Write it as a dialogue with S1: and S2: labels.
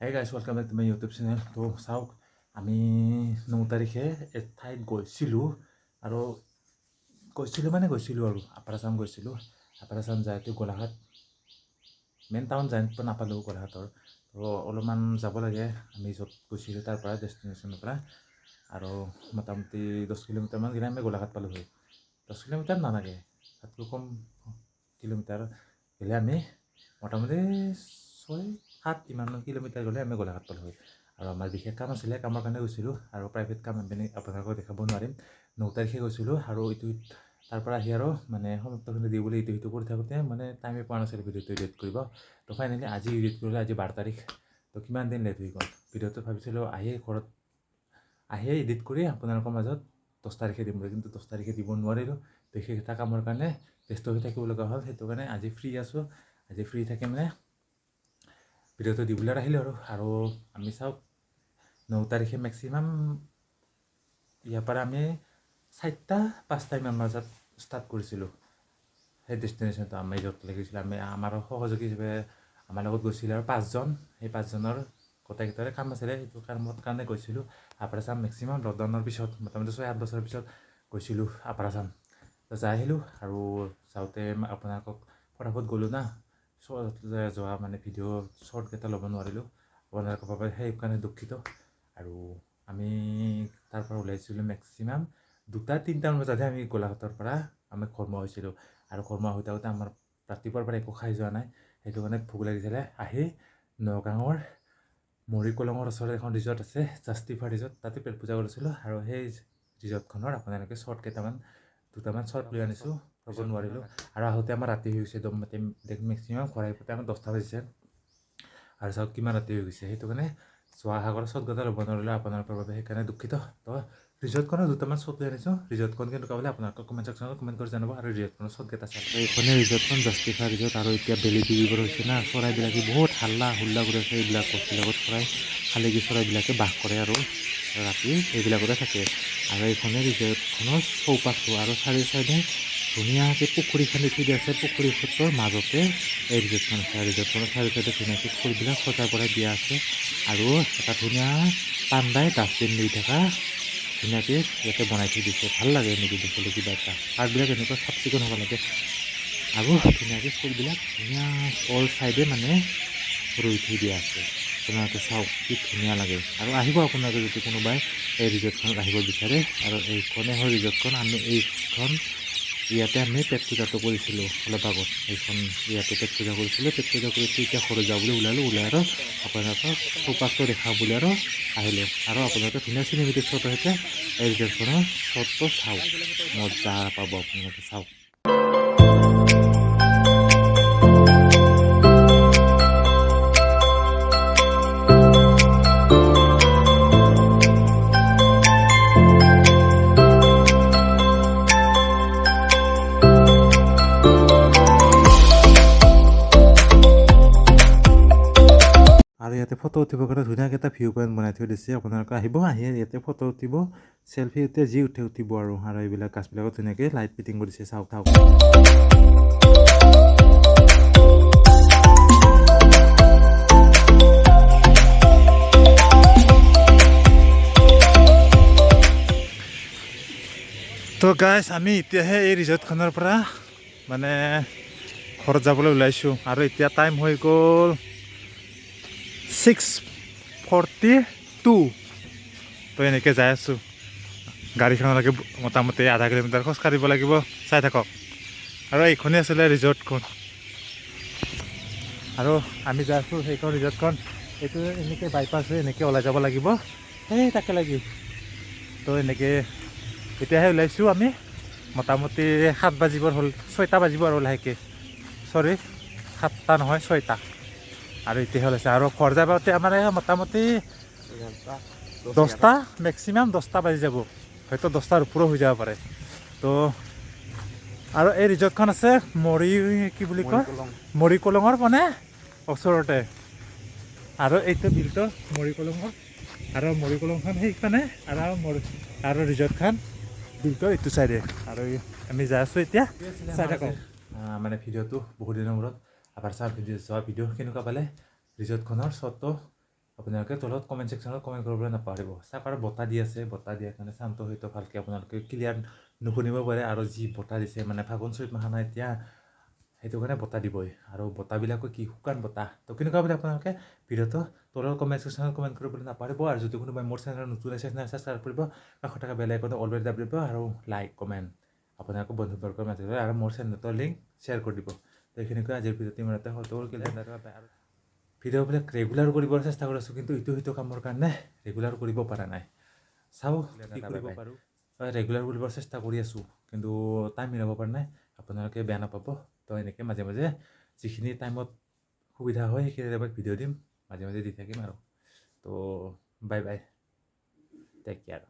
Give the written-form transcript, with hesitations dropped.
S1: Hey guys, welcome back to my YouTube channel. তো চাওক, আমি 9 তাৰিখে এঠাইত গৈছিলোঁ আৰু গৈছিলোঁ মানে গৈছিলোঁ আৰু আপাৰ আছাম গৈছিলোঁ। আপাৰ আছাম যাওঁতে গোলাঘাট মেইন টাউন যাই নাপালোঁ গোলাঘাটৰ। তো অলপমান যাব লাগে আমি য'ত গৈছিলোঁ তাৰ পৰা, ডেষ্টিনেশ্যনৰ পৰা আৰু মোটামুটি 10 কিলোমিটাৰমান গ'লে আমি গোলাঘাট পালোঁ হয়। 10 কিলোমিটাৰ নালাগে, তাতকৈ কম কিলোমিটাৰ গ'লে আমি মোটামুটি 6-7 ইমানমান কিলোমিটাৰ গ'লে আমি গোলাঘাট পালোঁ হয়। আৰু আমাৰ বিশেষ কাম আছিলে, কামৰ কাৰণে গৈছিলোঁ আৰু প্ৰাইভেট কাম, আমি আপোনালোকক দেখাব নোৱাৰিম। 9 তাৰিখে গৈছিলোঁ আৰু এইটো তাৰ পৰা আহি আৰু মানে সমাপ্তখিনি দি বুলি ইটো সিটো কৰি থাকোঁতে মানে টাইমে পোৱা নাছিলোঁ ভিডিঅ'টো এডিট কৰিব। তো ফাইনেলি আজি এডিট কৰিলোঁ। আজি 12 তাৰিখ। তো কিমান দিন লেট হৈ গ'ল। ভিডিঅ'টো ভাবিছিলোঁ আহি ঘৰত আহিয়ে এডিট কৰি আপোনালোকৰ মাজত 10 তাৰিখে দিম বুলি, কিন্তু 10 তাৰিখে দিব নোৱাৰিলোঁ। বিশেষ এটা কামৰ কাৰণে ব্যস্ত হৈ থাকিব লগা হ'ল। সেইটো কাৰণে আজি ফ্ৰী আছোঁ। আজি ফ্ৰী থাকি মানে ভিডিঅ'টো দিবলৈ আহিলোঁ আৰু। আৰু আমি চাওক, 9 তাৰিখে মেক্সিমাম ইয়াৰ পৰা আমি 4টা 5টা ইমান বজাত ষ্টাৰ্ট কৰিছিলোঁ। সেই ডেষ্টিনেশ্যনটো আমি য'ত লাগিছিলে, আমি আমাৰ সহযোগী হিচাপে আমাৰ লগত গৈছিলে আৰু পাঁচজন। সেই পাঁচজনৰ গোটেইকেইটাৰে কাম আছিলে, সেইটো কামৰ কাৰণে গৈছিলোঁ আপাৰ আছাম। মেক্সিমাম লকডাউনৰ পিছত মোটামুটি 6-7 বছৰৰ পিছত গৈছিলোঁ আপাৰ আছাম। তো যাই আহিলোঁ আৰু যাওঁতে আপোনালোকক ফটাফট গ'লোঁ না, যোৱা মানে ভিডিঅ' শ্বৰ্টকেইটা ল'ব নোৱাৰিলোঁ। আপোনালোকৰ বাবে সেইকাৰণে দুখিত। আৰু আমি তাৰ পৰা ওলাইছিলোঁ মেক্সিমাম 2টা 3টামান বজাতহে আমি গোলাঘাটৰ পৰা আমি ঘৰমুৱা হৈছিলোঁ। আৰু ঘৰমুৱা হৈ থাকোঁতে আমাৰ ৰাতিপুৱাৰ পৰা একো খাই যোৱা নাই, সেইটো কাৰণে ভোক লাগিছিলে। আহি নগাঁৱৰ মৰিকলঙৰ ওচৰত এখন ৰিজৰ্ট আছে, জাষ্টিফা ৰিজৰ্ট, তাতে পেট পূজা কৰিছিলোঁ। আৰু সেই ৰিজৰ্টখনৰ আপোনালোকে শ্বৰ্ট কেইটামান, দুটামান শ্বৰ্ট লৈ আনিছোঁ, ল'ব নোৱাৰিলোঁ। আৰু আহোঁতে আমাৰ ৰাতি হৈ গৈছে। মেক্সিমাম ঘৰ আহি পাওঁতে আমাৰ 10টা বাজিছে। আৰু চাওক কিমান ৰাতি হৈ গৈছে। সেইটো কাৰণে যোৱা সাগৰৰ শ্বটকেইটা ল'ব নোৱাৰিলোঁ, আপোনালোকৰ বাবে সেইকাৰণে দুখিত। তো ৰিজৰ্টখনৰ দুটামান শ্বট লৈ আনিছোঁ। ৰিজৰ্টখন কেনেকুৱা পালে আপোনালোকে কমেণ্ট ছেকশ্যনত কমেণ্ট কৰি জনাব আৰু ৰিজৰ্টখনৰ শ্বটকেইটা চাব। এইখনে ৰিজৰ্টখন, জাষ্টিফা ৰিজৰ্ট। আৰু এতিয়া বেলি ডুবিবৰ হৈছে না, চৰাইবিলাকে বহুত হাল্লা হুল্লা কৰি আছে। এইবিলাক গছবিলাকত চৰাই, শালিকী চৰাইবিলাকে বাস কৰে আৰু ৰাতি এইবিলাকতে থাকে। আৰু এইখনে ৰিজৰ্টখনৰ চৌপাশটো আৰু চাৰিও চাইডে ধুনীয়াকৈ পুখুৰী খান্দি থৈ দিয়া আছে। পুখুৰীটোৰ মাজতে এই ৰিজৰ্টখন আছে আৰু ৰিজৰ্টখনৰ চাৰিও চাইডে ধুনীয়াকৈ ফুলবিলাক সজাই পৰাই দিয়া আছে। আৰু এটা ধুনীয়া পাণ্ডাই ডাষ্টবিন লৈ থকা ধুনীয়াকৈ ইয়াতে বনাই থৈ দিছে। ভাল লাগে এনেকৈ দেখিলে কিবা এটা। পাৰ্কবিলাক এনেকুৱা চাফ চিকুণ হ'ব লাগে। আৰু ধুনীয়াকৈ ফুলবিলাক ধুনীয়া অল চাইডে মানে ৰুই থৈ দিয়া আছে। আপোনালোকে চাওক কি ধুনীয়া লাগে। আৰু আহিব আপোনালোকে যদি কোনোবাই এই ৰিজৰ্টখনত আহিব বিচাৰে। আৰু এইখনে হ'ল ৰিজৰ্টখন। আমি এইখন ইয়াতে আমি পেট পূজাটো কৰিছিলোঁ অলপ আগত। এইখন ইয়াতে পেট পূজা কৰিছিলোঁ। পেট পূজা কৰি এতিয়া ঘৰত যাওঁ বুলি ওলালোঁ। ওলাই আৰু আপোনালোকক চৌপাশটো দেখাওঁ বুলি আৰু আহিলোঁ। আৰু আপোনালোকে ধুনীয়া চিনেমেটিক শ্বটৰ সৈতে এই ৰিজৰ্টখনৰ শ্বটটো চাওক, মজা পাব আপোনালোকে, চাওক। আৰু ইয়াতে ফটো উঠিবৰ কাৰণে ধুনীয়াকৈ এটা ভিউ পইণ্ট বনাই থৈ দিছে। আপোনালোকে আহিব, আহি ইয়াতে ফটো উঠিব, চেলফি উঠে, যি উঠে উঠিব আৰু। আৰু এইবিলাক গাছবিলাকত ধুনীয়াকৈ লাইট ফিটিং কৰিছে, চাওক চাওক। তো গাইজ, আমি এতিয়াহে এই ৰিজৰ্টখনৰ পৰা মানে ঘৰত যাবলৈ ওলাইছোঁ। আৰু এতিয়া টাইম হৈ গ'ল 6:42। তো এনেকৈ যাই আছোঁ, গাড়ীখনলৈকে মোটামুটি আধা কিলোমিটাৰ খোজ কাঢ়িব লাগিব। চাই থাকক। আৰু এইখনেই আছিলে ৰিজৰ্টখন আৰু আমি যাই আছোঁ সেইখন ৰিজৰ্টখন। এইটো এনেকৈ বাইপাছ হৈ এনেকৈ ওলাই যাব লাগিব, এই তাকে লাগি। তো এনেকৈ এতিয়াহে ওলাইছোঁ আমি। মোটামুটি 7 বাজিবৰ হ'ল, 6টা বাজিব আৰু লাহেকৈ। চৰি, 7টা নহয়, 6টা। আৰু এতিয়াহে ওলাইছে আৰু ঘৰ যাব পাওঁতে আমাৰ এই মোটামুটি 10টা, মেক্সিমাম 10টা বাজি যাব, হয়তো 10টাৰ ওপৰো হৈ যাব পাৰে। তো আৰু এই ৰিজৰ্টখন আছে মৰি কি বুলি কয়, মৰিকলঙৰ মানে ওচৰতে। আৰু এইটো বিলটো মৰিকলঙৰ আৰু মৰিকলংখন সেইখনে আৰু আৰু ৰিজৰ্টখন বিলটোৰ এইটো চাইডে। আৰু আমি যাই আছোঁ এতিয়া, চাই থাকক। মানে ভিডিঅ'টো বহুত দিনৰ মূৰত আপাৰ চাহ ভিডিঅ' যোৱা ভিডিঅ' কেনেকুৱা পালে, ৰিজৰ্টখনৰ শ্বটটো। আপোনালোকে তলত কমেণ্ট ছেকশ্যনত কমেণ্ট কৰিবলৈ নাপাহৰিব। চাওক, আৰু বতাহ দি আছে। বতাহ দিয়াৰ কাৰণে চাউণ্ডটো হয়তো ভালকৈ আপোনালোকে ক্লিয়াৰ নুশুনিব পাৰে। আৰু যি বতাহ দিছে, মানে ফাগুন চৈত মাহ নাই এতিয়া, সেইটো কাৰণে বতাহ দিবই। আৰু বতাহবিলাকো কি শুকান বতাহ। তো কেনেকুৱা বুলি আপোনালোকে ভিডিঅ'টো তলৰ কমেণ্ট ছেকশ্যনত কমেণ্ট কৰিবলৈ নাপাহৰিব। আৰু যদি কোনোবাই মোৰ চেনেলত নতুন আছে, চেনেল ছাবস্ক্ৰাইব কৰিব, কাষত থকা বেল আইকনটো অলৰেডি দাবি দিব আৰু লাইক, কমেণ্ট আপোনালোকৰ বন্ধুবৰ্গৰ মাজলৈ আৰু মোৰ চেনেলটোৰ লিংক শ্বেয়াৰ কৰি দিব। তো এইখিনিকৈ আজিৰ ভিডিঅ'টো ইমানতে সমাপ্ত। আৰু ভিডিঅ'বিলাক ৰেগুলাৰ কৰিবৰ চেষ্টা কৰি আছোঁ, কিন্তু ইটো সিটো কামৰ কাৰণে ৰেগুলাৰ কৰিব পৰা নাই। চাওঁ কি কৰিব পাৰোঁ। ৰেগুলাৰ কৰিবৰ চেষ্টা কৰি আছোঁ, কিন্তু টাইম মিলাব পৰা নাই। আপোনালোকে বেয়া নাপাব। তো এনেকৈ মাজে মাজে যিখিনি টাইমত সুবিধা হয়, সেইখিনি টাইমত ভিডিঅ' দিম, মাজে মাজে দি থাকিম আৰু। তো বাই বাই, টেক কেয়াৰ।